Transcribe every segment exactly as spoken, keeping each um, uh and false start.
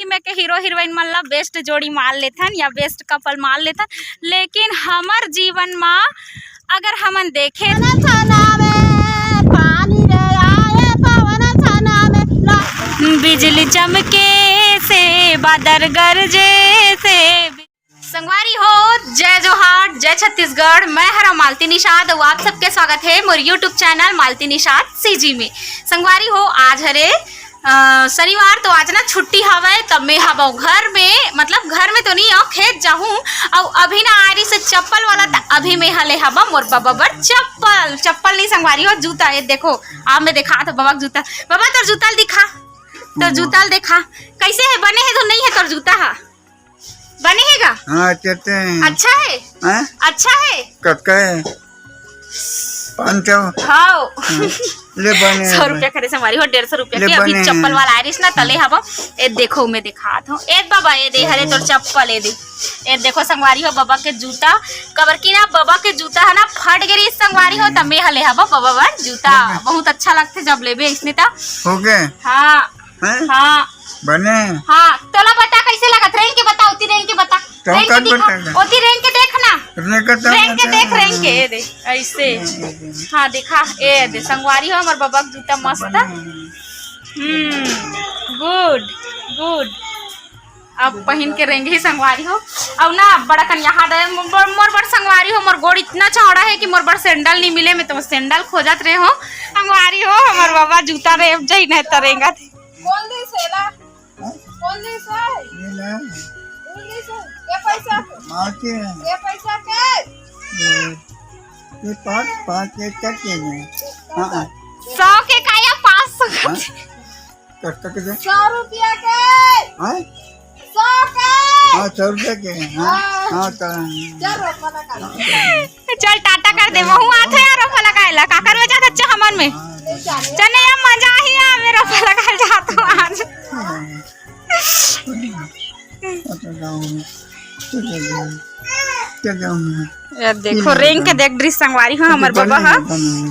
में के hero heroine मन ला बेस्ट जोड़ी मान लेथन या बेस्ट कपल मान लेथन, लेकिन हमर जीवन मा अगर हमन देखे, छना में पानी रे आए पवन छना में ना। बिजली चमके से, बादर गरजे से। संगवारी हो, जय जोहार, जय छत्तीसगढ़। मैं हरा मालती निषाद अउ आप सबके स्वागत है मोर YouTube channel Malti Nishad CG में। संगवारी हो, आज हरे अ, शनिवार, तो आज ना छुट्टी हवय, तब मैं हवं घर में, मतलब घर में तो नहीं, अउ खेत जाहूं। अउ अभी ना आयरी से चप्पल वाला, त अभी मैं हले हवं मोर बबा बर चप्पल, चप्पल नहीं संगवारी हो, जूता। ये देखो, आप मैं देखा तो बबा के जूता। बबा, तोर जूता ल दिखा, तोर जूता ल देखा, कैसे है, बने है तो नहीं है तोर जूता हा? बने हे गा? हाँ, चलते हैं। अच्छा है? हाँ? अच्छा है? कतका है? पाँच सौ। हाँ। हाँ। ले बने सौ रुपया करे संगवारी हो, डेढ़ सौ रुपया ले के। अभी बने चप्पल वाला आयरिस ना, तले हवा। ए देखो, मैं दिखात हूँ। ए बाबा, ए दे, हरे तोर चप्पल, ए दे। ए देखो संगवारी हो, बबा के जूता। कबर की ना, बबा के जूता है ना, फट गे रहिस संगवारी हो, त मैं हले हवा बबा बर जूता। बने। बहुत अच्छा लगथे जब लेबे इसने त। हो गए? हाँ। हैं? हाँ। बने? हाँ, तोला बता कैसे लगत? रेंग के बता, ओती रेंग के बता। तो रेंग के कब दिखा, बताएगा? ओती रेंग के देख ना। रेंग के तो रेंग के बताएगा। देख, रेंग के, ए दे, ऐसे। हाँ, देखा, ए दे, संगवारी हो, हमर बबा के जूता मस्त। बने। हम्म, गुड, गुड। अब पहिन के रेंग ही संगवारी हो। अब ना, बड़ा कन यहाँ दे, मोर, मोर बड़ संगवारी हो, मोर गोड़ इतना चौड़ा है कि मोर बड़ सैंडल नहीं मिले, मैं तो सैंडल खोजत रहे हो। संगवारी हो, हमर बबा जूता रे, अब जही नहीं तरेंगा। कौन दे सेला? हाँ? कौन दे से? ये ले। कौन दे से? ये पैसा के? माँ के। ये पैसा के? ये, ये पाँच, पाँच के, क्या के हैं? हाँ, हाँ। सौ के का या पाँच सौ के? हाँ? कट, कट के। सौ रुपया के। हाँ? सौ के। हाँ, सौ रुपया के। हाँ, हाँ। हाँ, तो चल, रोपा लगा। चल, टाटा कर दे, वहू आथे यार, रोपा लगाए ला। काकर में जात अच्छा हमन में। चल, ये मजा ही आवे, रोपा लगाए जात हो आज। हाँ। चल, गाँव में। चल, गाँव में। चल, गाँव में। ये देखो, रेंग के देख डरिस संगवारी हो, हमर बबा ह।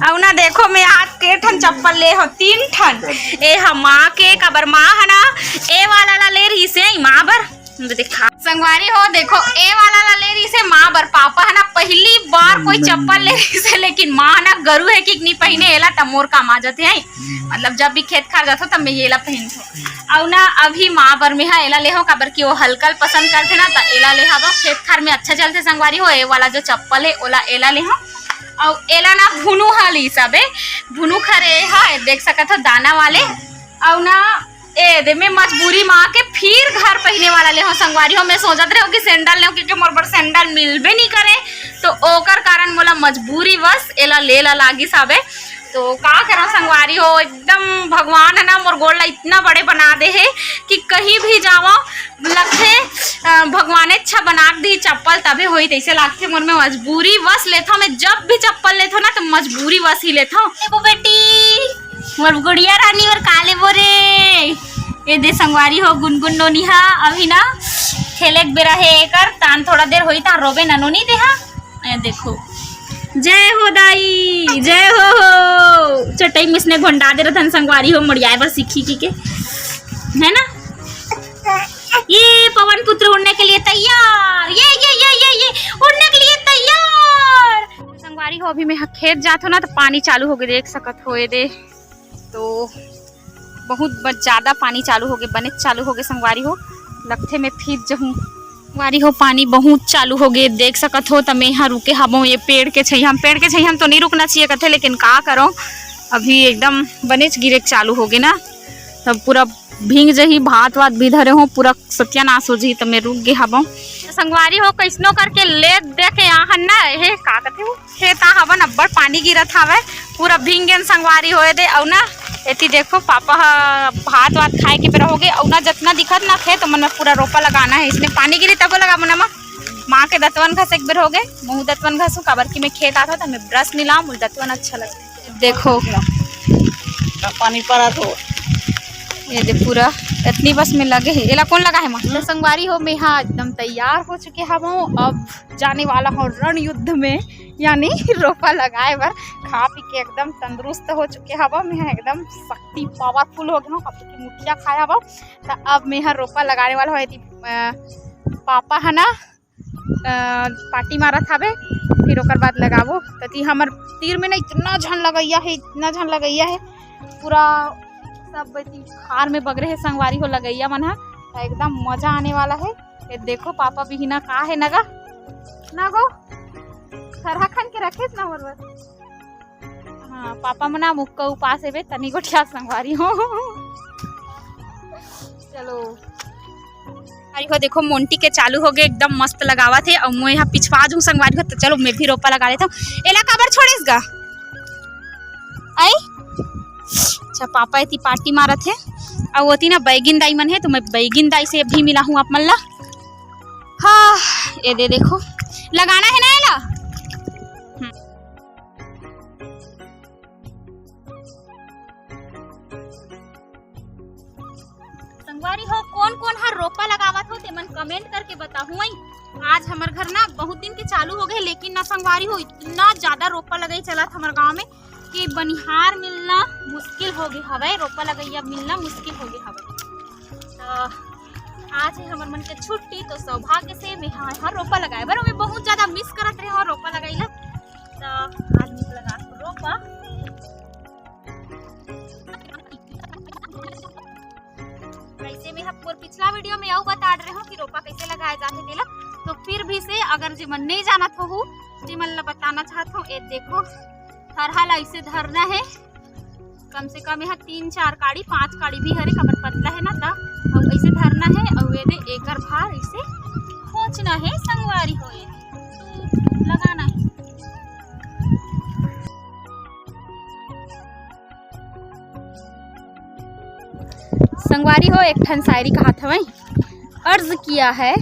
अउ ना देखो, मैं आज के ठन चप्पल ले हो, तीन ठन। ए ह माँ के, काबर माँ ह ना, ए वाला ला ले रहिसे माँ बर। दिखा। संगवारी हो, देखो, ए वाला ला ले रहिसे माँ बर। पापा ह ना, पहली बार कोई चप्पल ले रहिसे, लेकिन माँ ह ना, गरू है कि नहीं पहिने, एला त मोर काम आ जाथे, है। मतलब, जब भी खेत खार जाथो, तब मैं एला पहिनथो। अउ ना, अभी माँ बर में हा एला ले हो, काबर कि वो हल्का ल पसंद करथे ना, त एला ले हवा। खेत खार में अच्छा चलथे संगवारी हो, ए वाला जो चप्पल है, ओला, एला ले हो। अउ एला ना, भुनू हा ली सबे, भुनू खरे हा, देख सकत हो, दाना वाले। अउ ना, ए दे, मैं मजबूरी में आके फिर घर पहिने वाला ले हो संगवारी हो। मैं सोचत रहे हो कि सैंडल ले हो, क्योंकि मोर बर सैंडल मिलबे नहीं करे, तो ओकर कारण मोला मजबूरी वश एला ले ला लागिस हावे। तो का करो संगवारी हो, एकदम भगवान है ना, मोर गोड़ ला इतना बड़े बना दे है कि कहीं भी जावो, लगथे, अ, भगवान अच्छा बना दी चप्पल, तभे होई, तैसे लागथे मोर में। मजबूरी वश लेथो, मैं जब भी चप्पल लेथो ना, तो मजबूरी वश ही लेथो। देखो बेटी, मोर गुड़िया रानी, मोर काले बोरे। ए दे संगवारी हो, गुनगुन नोनी हा, अभी ना खेले के बेरा हे एकर, तान थोड़ा देर होई, तान रोबे ना नोनी दे हा। ए देखो, जय हो दाई, जय हो हो। चटई में इसने घोंडा दे रहन संगवारी हो, मोड़ियाए बर सीखी की के, है ना? ये पवन पुत्र उड़ने के लिए तैयार, ये, ये, ये, ये, ये उड़ने के लिए तैयार। संगवारी हो, अभी मैं खेत जात हो ना, तो पानी चालू हो गए, देख सकत हो, ये दे। तो बहुत ब-, ज्यादा पानी चालू हो गए, बने चालू हो गए संगवारी हो, लगथे मैं फिर जहूँ। संगवारी हो, पानी बहुत चालू हो गए, देख सकत हो, त मैं यहाँ रुके हबो ये पेड़ के छैया। हम पेड़ के छैया हम तो नहीं रुकना चाहिए कथे, लेकिन का करो, अभी एकदम बनेच गिरे के चालू हो गए ना, तब पूरा भींग जही, भात वात भी धरे हो, पूरा सत्यानाश हो जही, त मैं रुक गे हबो। संगवारी हो, कैसनो करके ले दे के आहन ना, हे का कथे वो? खेत आ हवन, अब्बड़ पानी गिरत हावय, पूरा भींग गेन संगवारी होए दे। अउ ना एती देखो, पापा ह भात वात खाए के बेरा होगे। अउ ना जतना दिखत ना खेत, ओमन में पूरा रोपा लगाना है। इसने पानी गिरी तबो लगाबो ना माँ। माँ के दतवन घसे के बेर होगे, महू दतवन घसू, काबर कि मैं खेत आत हो त मैं ब्रश नहीं लाऊं, मुझे दतवन अच्छा लगता है। देखो, पानी पड़त हो। ये दे पूरा इतनी बस में लगे हे। एला कौन लगा हे माँ? तो संगवारी हो, मैं हा एकदम तैयार हो चुके हवं। अब जाने वाला हूँ रण युद्ध में, यानी रोपा लगाए बर। खा पी के एकदम तंदुरुस्त हो चुके हवं। मैं हा एकदम शक्ति powerful हो गए हूँ, काबर कि मुठिया खाए हवं। तो अब मैं हा रोपा लगाने वाला हूँ। एती, अ, पापा है ना, अ, पाटी मारत हावे, फिर ओकर बाद लगाबो। त ती हमर तीर में ना इतना झन लगइया हे, इतना झन लगइया हे, पूरा सब एती खार में बगरे हे संगवारी हो लगइया मन ह। त एकदम मजा आने वाला हे। ये देखो पापा बिहिना का हे नगा, नगो थरहा खन के रखेस ना मोर बर। हाँ, पापा मना मुक्का उपास हेबे, तनी गोठिया संगवारी हो। चलो, अरे हो देखो, मोंटी के चालू हो गए, एकदम मस्त लगावत हे। अउ मैं यहाँ पिछवा जूँ संगवारी हो, तो चलो मैं भी रोपा लगा लेता हूँ। एला काबर छोड़ेस गा? आई? अच्छा, पापा एती पाटी मारत हे। अउ ओती ना बैगिन दाई मन हे, तो मैं बैगिन दाई से भी मिला हूँ आप मन ला। हाँ, ये दे देखो, लगाना है ना एला। हम्म। संगवारी हो, कौन कौन हर रोपा लगावत हो, तेमन comment करके बताहू। आज हमर घर ना बहुत दिन के चालू हो गए, लेकिन ना संगवारी हो, इतना ज्यादा रोपा लगाई चलत हमर गांव में कि बनिहार मिलना मुश्किल हो गए हवय, रोपा लगइया मिलना मुश्किल हो गए हवय। तो आज है हमर मन के छुट्टी, तो सौभाग्य से मैं हा, हा रोपा लगाए बर, मैं बहुत ज्यादा miss करत रहे हो रोपा लगाई ला। तो आज मैं लगा रोपा। वैसे मैं हा मोर पिछला video में अउ बता रहे हो कि रोपा कैसे लगाए जाथे तेला, तो फिर भी से अगर जे मन नहीं जानत हो, जे मन ला बताना चाहत हो, ये देखो, थरहा ला ऐसे धरना है, कम से कम यहाँ तीन चार काड़ी, पांच काड़ी भी हरे, काबर पतला है ना, त अउ ऐसे धरना है, अउ ये दे एकर भार ऐसे खोचना है, संगवारी हो, ये लगाना है। संगवारी हो, एक ठन शायरी कहात हवय, अर्ज किया है,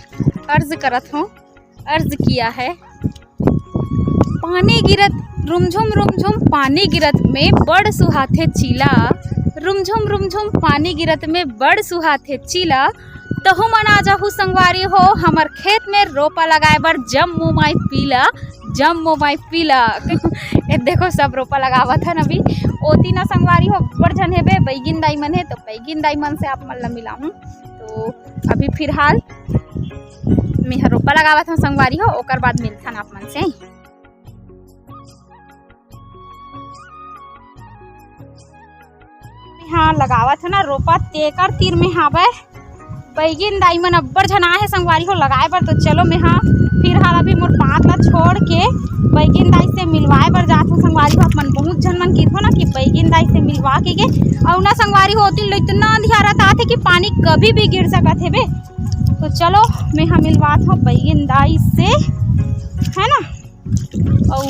अर्ज करत हूँ, अर्ज किया है। पानी गिरत रुमझुम रुमझुम, पानी गिरत में बड़ सुहाथे चीला, रुमझुम रुमझुम पानी गिरत में बड़ सुहाथे चीला। तहु मन आ जाहू संगवारी हो, हमर खेत में रोपा लगाए बर जम्मो माई पीला, जम्मो माई पीला। ये देखो, सब रोपा लगावत हन अभी। ओती ना संगवारी हो, बड़ झन हेबे, बैगिन दाई मन हे, तो बैगिन दाई मन से आप मन ला मिलाहूँ। तो अभी फिलहाल मेहा रोपा लगावत हूँ संगवारी हो, ओकर बाद मिलथन आप मन से। हाँ, लगावत हो ना रोपा, तेकर तीर में हावय। बैगिन दाई मन अब्बड़ झन आए हे संगवारी हो लगाए बर, तो चलो मैं हाँ फिलहाल अभी मोर बात ला छोड़ के बैगिन दाई से मिलवाए बर जात हूँ संगवारी हो। आप मन बहुत झन मन किथो ना कि बैगिन दाई से मिलवा के गे, अउ ना संगवारी हो, ओती ले इतना अंधियारत आथे कि पानी कभी भी गिर सकत हे बे। तो चलो मैं हाँ मिलवात हूँ बैगिन दाई से, है ना। अउ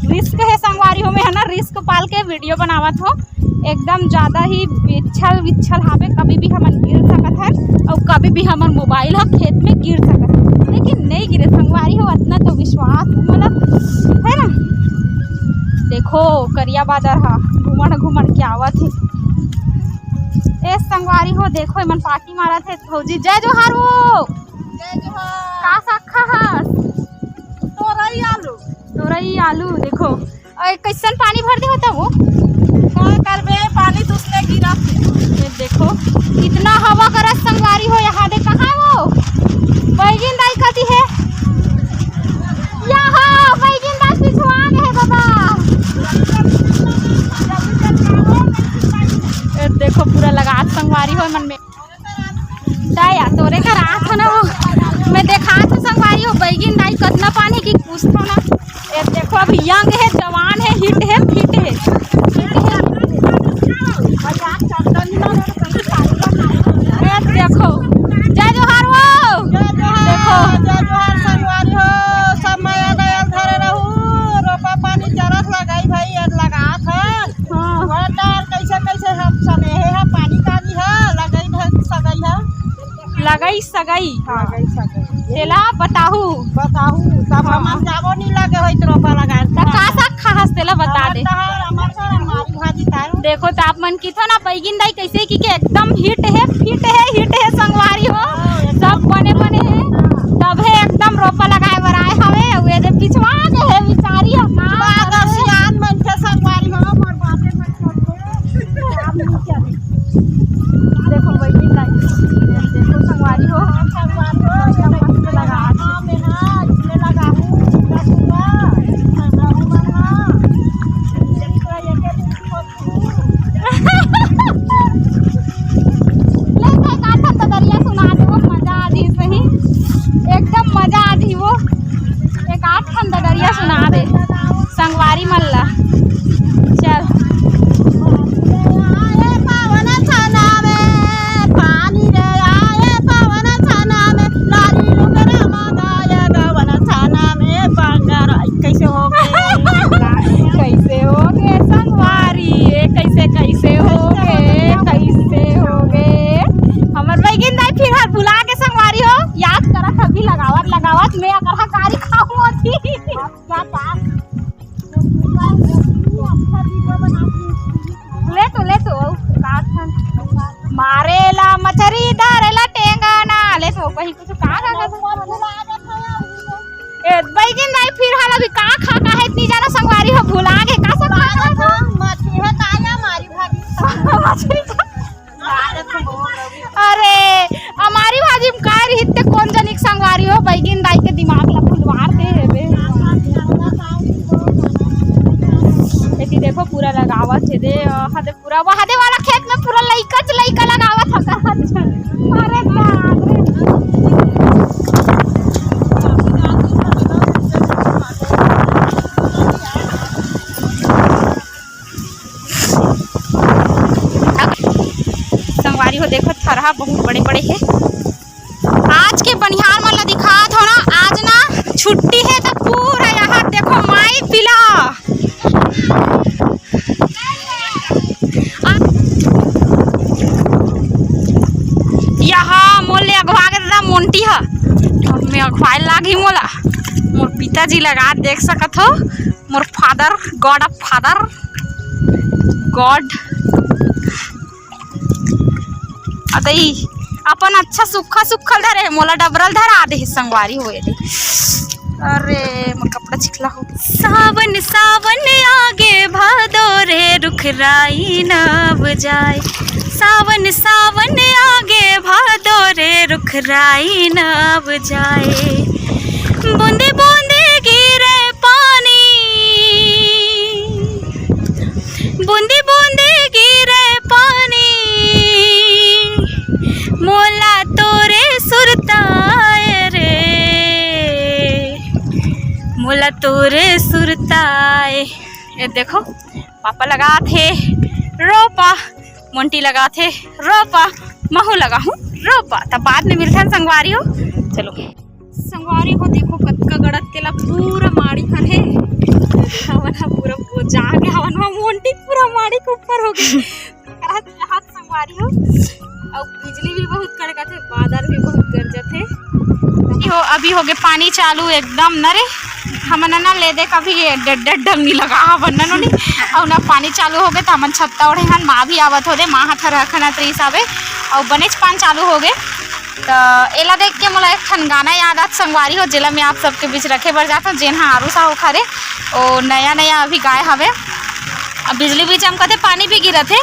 risk हे संगवारी हो, मैं है ना risk पाल के video बनावत हो। एकदम ज्यादा ही बिच्छल विच्छल हावे, कभी भी हमन गिर सकत हन अउ कभी भी हमर mobile ह खेत में गिर सकत हे, लेकिन नहीं गिरे संगवारी हो, अतना तो विश्वास हे मोला, है ना। देखो करिया बादर ह घुमड़ घुमड़ के आवत हे। ए संगवारी हो, देखो एमन पार्टी मारत हे भौजी। जय जोहार हो। जय जोहार। का साग खाहस? तोरई आलू। तोरई आलू, देखो। अरे, कैसन पानी भर दे होता वो? का करबे, पानी तुसने गिरा। ये देखो, इतना हवा करत संगवारी हो, यहाँ दे, कहाँ वो? बैगिन दाई कती है? यहाँ, बैगिन दाई पिछुआ गे है बाबा। ये देखो, पूरा लगात संगवारी हो मन में। दया तोरे कर आत हो ना वो, मैं देखात हो संगवारी हो, बैगिन दाई कतना पानी की पूछत हो ना। ए देखो, अभी young है, जवान है, hit है, fit है, fit है। ए देखो, जय जोहार हो। जय जोहार, देखो। जय जोहार संगवारी हो, सब मया दया धरे रहू, रोपा पानी चरत लगाई भाई, अद लगात है। हाँ। बड़ा डर कैसे कैसे हम सनेहे है, पानी कानी है, लगई है, सगई है। लगई सगई। हाँ। लगई सगई। तेला बताहू। बताहू, तब हाँ। हमन जाबो नहीं लगे होई तो रोपा लगाए। त का साग खाहस तेला बता दे। टमाटर, अमरसर, हमारी भाजी तारू। देखो त आप मन किथो ना बैगिन दाई कैसे की के एकदम हिट है, फिट है, हिट है संगवारी हो। हाँ, एकदम। सब बने बने है। तब है एकदम रोपा लगाए बर आए हवे। अउ ये दे पिछवा के है बिचारी ह का पिछवा के करे? सियान मन के संगवारी हो, मोर बाते मन के। देखो बैगिन दाई, देखो संगवारी हो, संगवारी हो, एकदम मस्त लगा। हाँ, मेरा इसमें लगा हूँ, पूरा, पूरा, संगवारी मन, हाँ। ले भाई, का ठन ददरिया सुना दे, वो मजा आ जी सही, एकदम मजा आ जी वो। एक आध ठन ददरिया सुना दे संगवारी मन ला। चल। आए पावन छना में पानी रे, आए पावन छना में लाली लुगरा मंगाए गवन छना में बंगार। कैसे हो गए? कैसे हो गए संगवारी? ये कैसे, कैसे हो गए? कैसे हो गए? हमर बैगिन दाई फिर हर भुला के संगवारी हो, याद करत अभी लगावत, लगावत मैं अकरहा गारी खाहूं अभी। ले तो, ले तो, का खान? मारेला मछरी, धरेला टेंगाना। ले तो, कहीं कुछ का, का, का, का? ए, बैगिन दाई, फिर हाल अभी का खा, का है, इतनी ज्यादा संगवारी हो, भुला गे, का सब खा, का, का? मछली है, ताजा मारी भाजी। मछली का? अरे, हमारी भाजी में काय रहित ते कोन जनिक संगवारी हो, बैगिन दाई के दिमाग ला फुलवार दे हेबे। एती देखो पूरा लगावत हे दे, अ, हदे पूरा, वो हदे वाला खेत में पूरा लइका च लइका लगावत हका। अरे बाप रे। संगवारी हो, देखो, थरहा बहुत बड़े-बड़े हे। आज के बनिहार मन ला दिखात हो ना, आज ना छुट्टी हे, त पूरा यहाँ देखो, माई पिला। आ, यहाँ मोर ले अगवा के दादा मोंटी ह। अब मैं अगवाए लागी मोला। मोर पिताजी लगा देख सकत हो, मोर father, God of father। God। अतई अपन अच्छा सुक्खा सुक्खल धरे हे, मोला डबरल धरा दे हे संगवारी होए दे। अरे, मोर कपड़ा चिखला हो गे। सावन, सावन आगे भादो रे, रुख राई नव जाए। सावन, सावन आगे भादो रे, रुख राई नव जाए। बूंदे बूंदे गिरे पानी, बूंदे बूंदे गिरे पानी, मोला तोरे सुरताए रे, मोला तोरे सुरताए। ये देखो, पापा लगात हे रोपा, मोंटी लगात हे रोपा, महू लगाहूँ रोपा। तब बाद में मिलथन संगवारी हो। चलो। संगवारी हो, देखो कतका गड़त तेला पूरा माड़ी हन हे। हवन ह पूरा बोजा के हवन ह, मोंटी पूरा माड़ी के ऊपर हो गे। करत रहत संगवारी हो। अउ बिजली भी बहुत कड़कत हे, बादल भी बहुत गरजत हे। हो, अभी हो गे पानी चालू एकदम न रे। हमन ना ले दे कभी ये डेढ़ डेढ़ डंगी लगा हवन न नोनी। अउ ना पानी चालू हो गे त हमन छत्ता ओढ़े हन, माँ भी आवत हो दे, माँ ह थरहा खना त्रिस आवे। अउ बनेच पान चालू हो गे। त एला देख के मोला एक ठन गाना याद आत संगवारी हो, जेला मैं आप सबके बीच रखे बर जात हूँ, जेन ह आरू साहू खरे, ओ नया नया अभी गाय हवे। अब बिजली भी चमकत हे, पानी भी गिरत हे,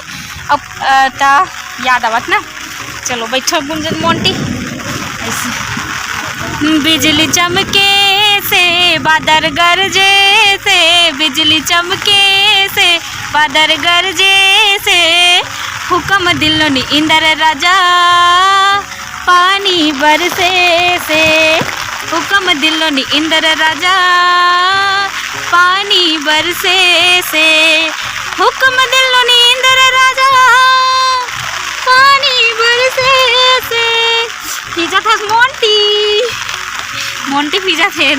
अब, अ, त याद आवत ना। चलो बैठो गुंजन मोंटी। ऐसे। बिजली चमके से, बादर गरजे से, बिजली चमके से, बादर गरजे से, हुकम दिलो नी इंदर राजा, पानी बरसे से, हुकम दिलो नी इंदर राजा, पानी बरसे से, हुकम दिलो नी इंदर राजा, पानी बरसे से। भीजत हस मोंटी, मोंटी भीजत हे।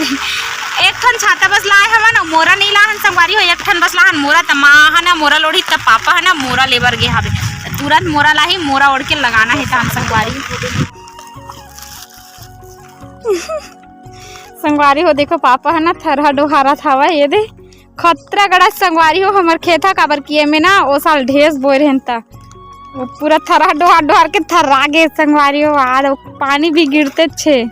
एक ठन छाता बस लाए हवन, अउ मोरा नहीं लाहन संगवारी हो, एक ठन बस लाहन मोरा, त माँ ह ना मोरा लोढ़ी, त पापा ह ना मोरा लेबर गे हवे, त तुरंत मोरा लाही, मोरा ओढ़ के लगाना हे तान संगवारी। संगवारी हो, देखो, पापा ह ना थरहा डोहारत हवय। ये दे, खतरा गड़ा संगवारी हो, हमर खेत ह, काबर कि एमे ना ओ साल ढेस बोए रहेन, त वो पूरा थरहा डोहार डोहार के थर्रा गे संगवारी हो। आज वो पानी भी गिरते छे।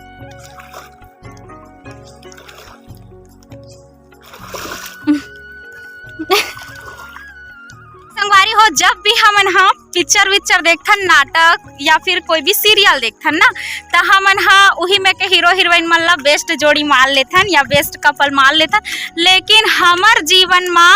संगवारी हो, जब भी हमन ह पिक्चर विक्चर देखथन, नाटक या फिर कोई भी सीरियल देखथन ना, त हमन ह उही में के हीरो हीरोइन मन ला बेस्ट जोड़ी मान लेथन या बेस्ट कपल मान लेथन। लेकिन हमर जीवन म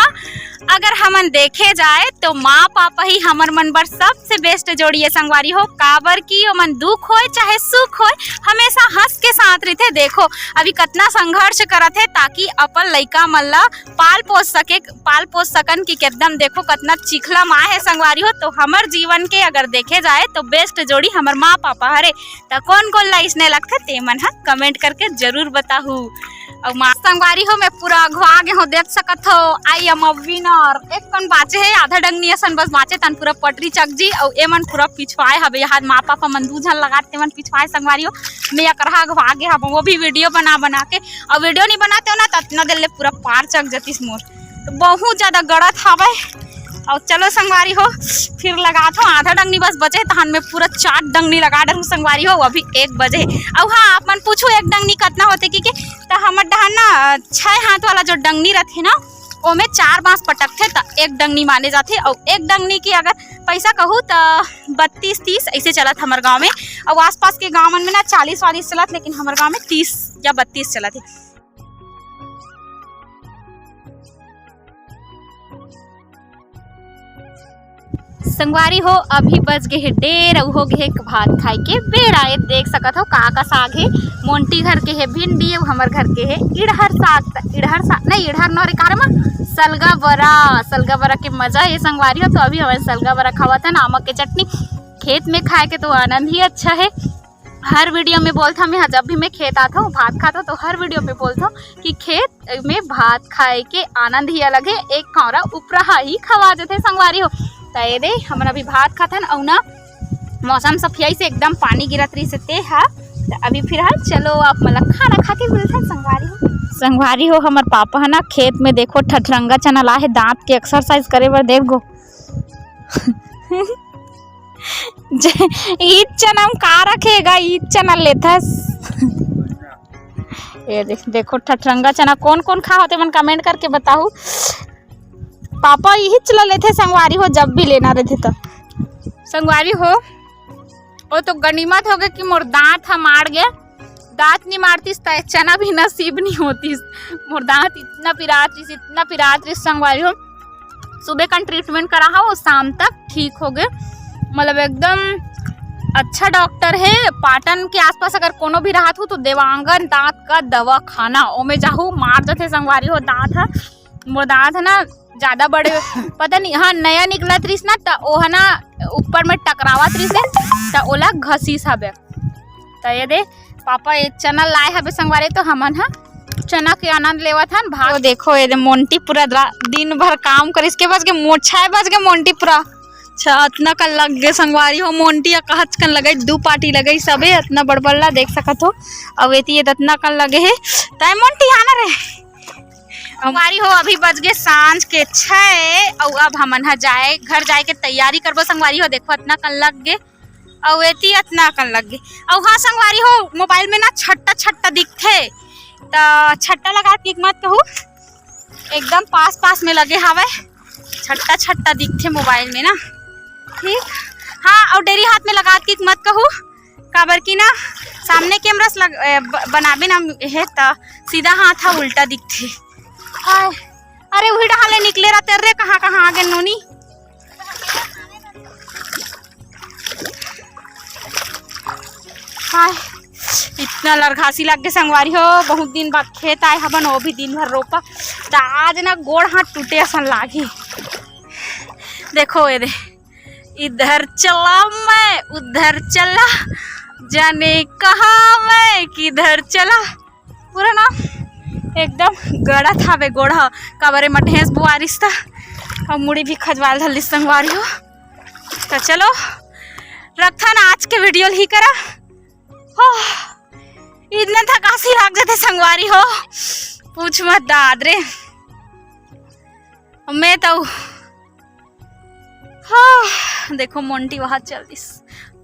अगर हमन देखे जाए, तो माँ पापा ही हमर मन बर सबसे बेस्ट जोड़ी है संगवारी हो। काबर कि ओमन दुख होए चाहे सुख होए, हमेशा हंस के साथ रहिथे। देखो, अभी कतना संघर्ष करत हे, ताकि अपन लइका मन ला पाल पोस सके, पाल पोस सकन। कि एकदम देखो, कतना चिखला माँ है संगवारी हो। तो हमर जीवन के अगर देखे जाए, तो बेस्ट जोड़ी हमर माँ पापा हरे। त कोन कोन ला इसने लगथे, ते मन ह कमेंट करके जरूर बताहू। अउ माँ संगवारी हो, मैं पूरा अघवा गे हो, देख सकत हो, I am a winner। एक कन बाचे हे, आधा डंगनी असन बस बाचे, तन पूरा पटरी चक जी। अउ ए मन पूरा पिछवाए हवे, यहाँ माँ पापा मन दू झन लगात, ते मन पिछवाए संगवारी हो। मैं एकरहा अघवा गे हव, वो भी वीडियो बना बना के, अउ वीडियो नहीं बनाते हो ना, त अतना देर ले पूरा पार चक जतिस मोर। तो बहुत ज्यादा गड़त हवय। अउ चलो संगवारी हो, फिर लगात हो, आधा डंगनी बस बचे, तहन में पूरा चार डंगनी लगा डरू संगवारी हो। अभी एक बजे। अउ हाँ, आप मन पूछू, एक डंगनी कतना होथे कि, कि त हमर डहन ना, अ, छह हाथ वाला जो डंगनी रथे ना, ओमे चार बांस पटकथे, त एक डंगनी माने जाथे। अउ एक डंगनी की अगर पैसा कहू, त बत्तीस तीस ऐसे चलत हमर गांव में। अउ आसपास के गांव मन में ना चालीस वालीस चलत, लेकिन हमर गांव में तीस या बत्तीस चलत हे। संगवारी हो, अभी बज गे हे डेढ़, अउ हो गे हे भात खाए के बेरा। ये देख सकत हो, का का साग हे। मोंटी घर के हे भिंडी, अउ हमर घर के हे इड़हर साग। त इड़हर साग नहीं, इड़हर नोरे कार म सलगा बरा, सलगा बरा के मजा हे संगवारी हो। तो अभी हमन सलगा बरा खावत हन, आमक के चटनी। खेत में खाए के तो आनंद ही अच्छा हे। हर वीडियो में बोलथव, मैं जब भी मैं खेत आथव, भात खाथव, तो हर वीडियो में बोलथव कि खेत में भात खाए के आनंद ही अलग हे। एक कौरा उपराहा ही खवा देथे संगवारी हो। त ये दे, हमन अभी भात खाथन, अउ ना मौसम सफियाई से एकदम पानी गिरत रहिस हे ते हा। त अभी फिर हा, चलो आप मन ला खाना खा के मिलथन संगवारी हो। संगवारी हो, हमर पापा ह ना खेत में देखो ठठरंगा चना लाए हे, दांत के एक्सरसाइज करे बर। देख गो जे ईद चना म का रखेगा, ईद चना लेथस। ये देख, देखो ठठरंगा चना कोन कोन खा होते मन कमेंट करके बताहू। पापा यही चला लेथे संगवारी हो, जब भी लेना रहथे त। संगवारी हो, वो तो गनीमत हो गए कि मोर दांत ह माड़ गए। दांत नहीं मारतीस त चना भी नसीब नहीं होतीस। मोर दांत इतना पिरात रहिस, इतना पिरात रहिस संगवारी हो। सुबह कन ट्रीटमेंट करा हा, वो शाम तक ठीक हो गए। मतलब एकदम अच्छा डॉक्टर हे। पाटन के आसपास अगर कोनो भी रहत हो तो देवांगन दांत का दवा खाना, ओमे जाहू, मार जथे संगवारी हो दांत ह। मोर दांत ह ना ज्यादा बड़े, पता नहीं, हाँ, नया निकलत रहिस ना, त ओह ना ऊपर में टकरावत रहिस हे, त ओला घसीस हबे। त ये दे, पापा ये चना लाए हबे संगवारी, तो हमन ह चना के आनंद लेवत हन। भाग तो देखो, ये दे मोंटी पूरा रा-, दिन भर काम करिस के बज के मो-, छह बज के मोंटी पूरा छ-, अतना कन लग गे संगवारी हो। मोंटी या कहच कन लगे, दू पार्टी लगे सबे, अतना बड़बल्ला देख सकत हो। अउ एती ये अतना कन लगे हे, तय मोंटी आना रे। संगवारी हो, अभी बज गे सांझ के छह, अउ अब हमन ह जाए, घर जाए के तैयारी करबो संगवारी हो। देखो, अतना कन लग गे, अउ एती अतना कन लग गे। अउ हाँ संगवारी हो, मोबाइल में ना छट्टा छट्टा दिखथे, त छट्टा लगा के मत कहू, एकदम पास पास में लगे हवय, छट्टा छट्टा दिखथे मोबाइल में ना। ठीक, हाँ, अउ डेरी हाथ में लगा के मत कहू, काबर कि ना सामने कैमरा से लग, ए, ब-, बनाबे ना हे त सीधा हाथ ह उल्टा दिखथे। हाय, अरे उही डहाले निकले रहते रे, कहाँ कहाँ आ गे नोनी। हाय, इतना लरघासी लग गे संगवारी हो, बहुत दिन बाद खेत आए हबन, वो भी दिन भर रोपा, त आज ना गोड़ हाथ टूटे असन लागी। देखो ये दे, इधर चला मैं, उधर चला, जाने कहाँ मैं किधर चला। पूरा ना एकदम गड़त हावे गोड़ ह, काबर एमा ढेंस बुआरिस त, अउ मुड़ी भी खजवाल धलिस संगवारी हो। त चलो रखथन आज के वीडियो ल ही करा। हो, ई इतना थकासी लाग जाथे संगवारी हो, पूछ मत दाद रे। मैं तो हाँ, देखो मोंटी वहां चल दिस।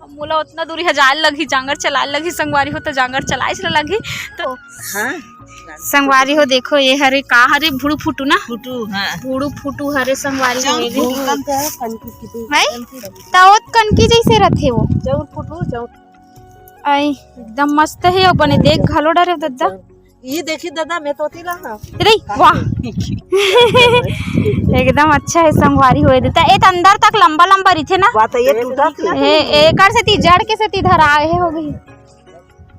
अब मोला उतना दूरी ह जाए लगही, जांगर चलाए लगही संगवारी हो, तो जांगर चलाए चला लगही। तो हाँ। संगवारी हो, देखो ये हरे का हरे, भुड़ू फुटू ना। फुटू, हाँ। भुड़ू फुटू हरे संगवारी हो, ये भी। भूकंप है, कनकी की। भाई, त ओत कनकी जैसे रथे वो। जौन फुटू, जौन। आई, एकदम मस्त हे, ओ बने देख घलो डरे दद्दा। ये देखी दादा, मैं तो तिला ना। रे, वाह। एकदम अच्छा हे संगवारी हो ये दे। त ए त अंदर तक लंबा लंबा रहिथे ना। बात ये टूटा थी। हे, एकर सेती, जड़ के सेती धराए हे होही।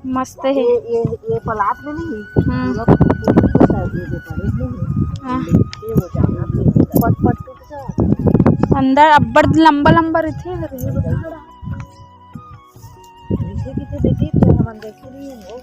मस्त हे। ये, ये, ये पलात में नहीं। हम्म। पूरा पत्ती के साइड में जो पड़े नहीं है। हाँ। ये हो जाना, पट, पट टूट जाए। अंदर अब्बड़ लंबा लंबा रहिथे। पीछे पीछे देखिए, फिर हम देखे नहीं है वो।